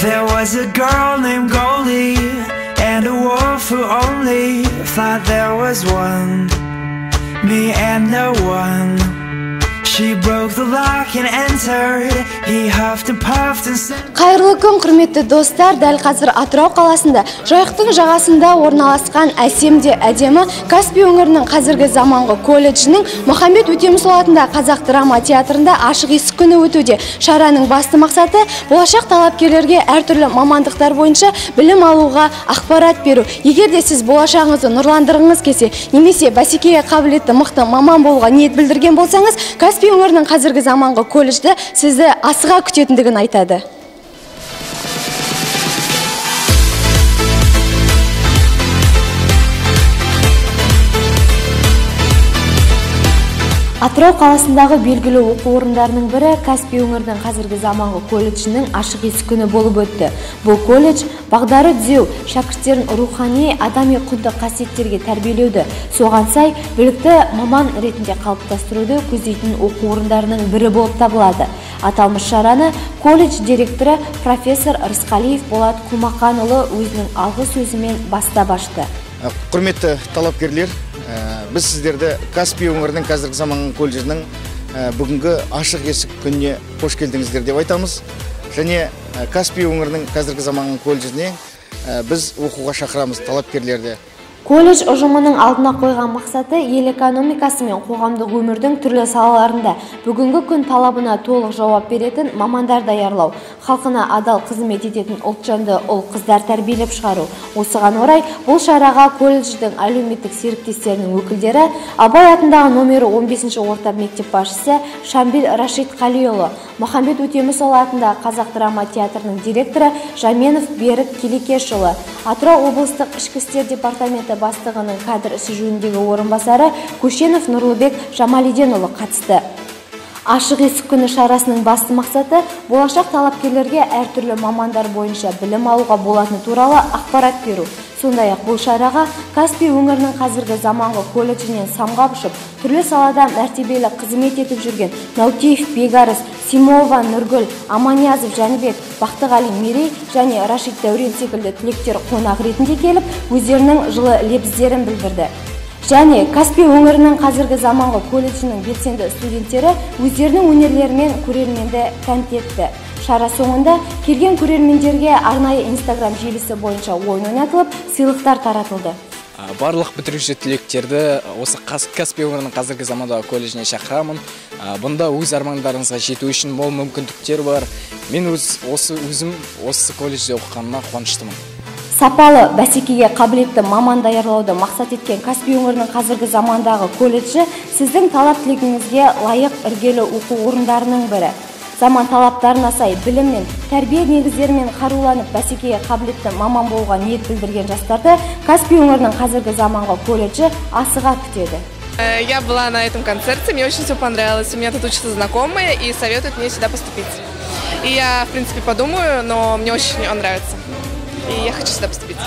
There was a girl named Goldie and a wolf who only thought there was one, me and no one. She broke the lock and entered. He huffed and puffed and said. Қайырлы күн, құрметті достар! Дәл қазір Атырау қаласында Жайықтың жағасында орналасқан әсем де әдемі Каспий өңірінің қазіргі заманғы колледжінің Махамбет Өтемісұлы атындағы Қазақ драма театрында ашық есік күні өтуде. Шараның басты мақсаты болашақ талапкерлерге әртүрлі мамандықтар бойынша білім алуға ақпарат беру. Егер де сіз болашағыңызды нұрландырғыңыз келсе, немесе бәсекеге қабілетті мықты маман болуға ниет білдірген болсаңыз, Каспий өңірінің қазіргі заманғы колледжі сізді асыға күтетіндігін айтады. Атырау қаласындағы белгілі оқу орындарының бірі Каспий өңірінің қазіргі заманғы колледжінің ашық есік күні болып өтті. Бұл колледж бағдары түзеу, шәкірттерін рухани, адами құнды қасиеттерге тәрбиелеуді, соған сай білікті маман ретінде қалыптастыруды көздейтін оқу орындарының бірі болып табылады. Аталмыш шараны колледж директоры профессор Рысқалиев Болат Құлмақанұлы өзінің алғы сөзімен бастап ашты. Құрметті талапкерлер, біз сіздерді Каспий өңірінің қазіргі заманғы колледжінің бүгінгі ашық есік күніне қош келдіңіздер деп айтамыз. Және Каспий өңірінің қазіргі заманғы колледжіне біз оқуға шақырамыз талапкерлерді. Колледж ұжымының алдына қойған мақсаты ел экономикасы мен қоғамдық өмірдің түрлі салаларында бүгінгі күн талабына толық жауап беретін мамандар даярлау, халқына адал қызмет ететін ұлтжанды ұл-қыздар тәрбиелеп шығару. Осыған орай бұл шараға колледждің әлеуметтік серіктестерінің өкілдері Абай атындағы номері 15 орта мектеп басшысы Шамбил Рашид Қалиұлы, Махамбет Өтемісұлы атындағы Қазақ драма театрының директоры Жаменов Берік Келекешұлы, Атырау облыстық ішкі істер департаменті бастығының кадр ісі жөніндегі орынбасары Көшенов Нұрлыбек Жамалиденұлы қатысты. Ашық есік күні шарасының басты мақсаты болашақ талапкерлерге әртүрлі мамандар бойынша білім алуға болатыны туралы ақпарат беру. Сондай-ақ бұл шараға Каспий өңірінің қазіргі заманғы колледжінен самғап ұшып, түрлі салада мәртебелі қызмет етіп жүрген Наутиев Бегарыс, Симова Нұргүл, Аманиязов Жәнібек, Бақтығали Мерей және Рашид Дәурен секілді түлектер қонақ ретінде келіп, өздерінің жылы лебіздерін білдірді. Және Каспий өңірінің қазіргі заманғы колледжінің белсенді студенттері өздерінің өнерлерімен көрерменді тәнті етті. Шара соңында келген көрермендерге арнайы Инстаграм желісі бойынша ойын ойнатылып, сыйлықтар таратылды. Барлық бітіруші түлектерді осы Каспий өңірінің қазіргі замандағы колледжіне шақырамын. Бұнда өз армандарыңызға жету үшін мол мүмкіндіктер бар. Мен өзім осы колледжде оқығаныма қуаныштымын. Сапалы бәсекеге қабілетті маман даярлауды мақсат еткен Каспий өңірінің қазіргі замандағы колледжі сіздің талап-тілегіңізге лайық іргелі оқу орындарының бірі. Заман талаптарына сай білім мен тәрбие негіздерімен қаруланып бәсекеге қабілетті маман болуға ниет білдірген жастарды Каспий өңірінің қазіргі заманғы колледжі асыға күтеді. Я была на этом концерте, мне очень все понравилось. У меня тут учатся знакомые и советуют мне сюда поступить. И я, в принципе, подумаю, но мне очень он нравится. И я хочу сюда поступить.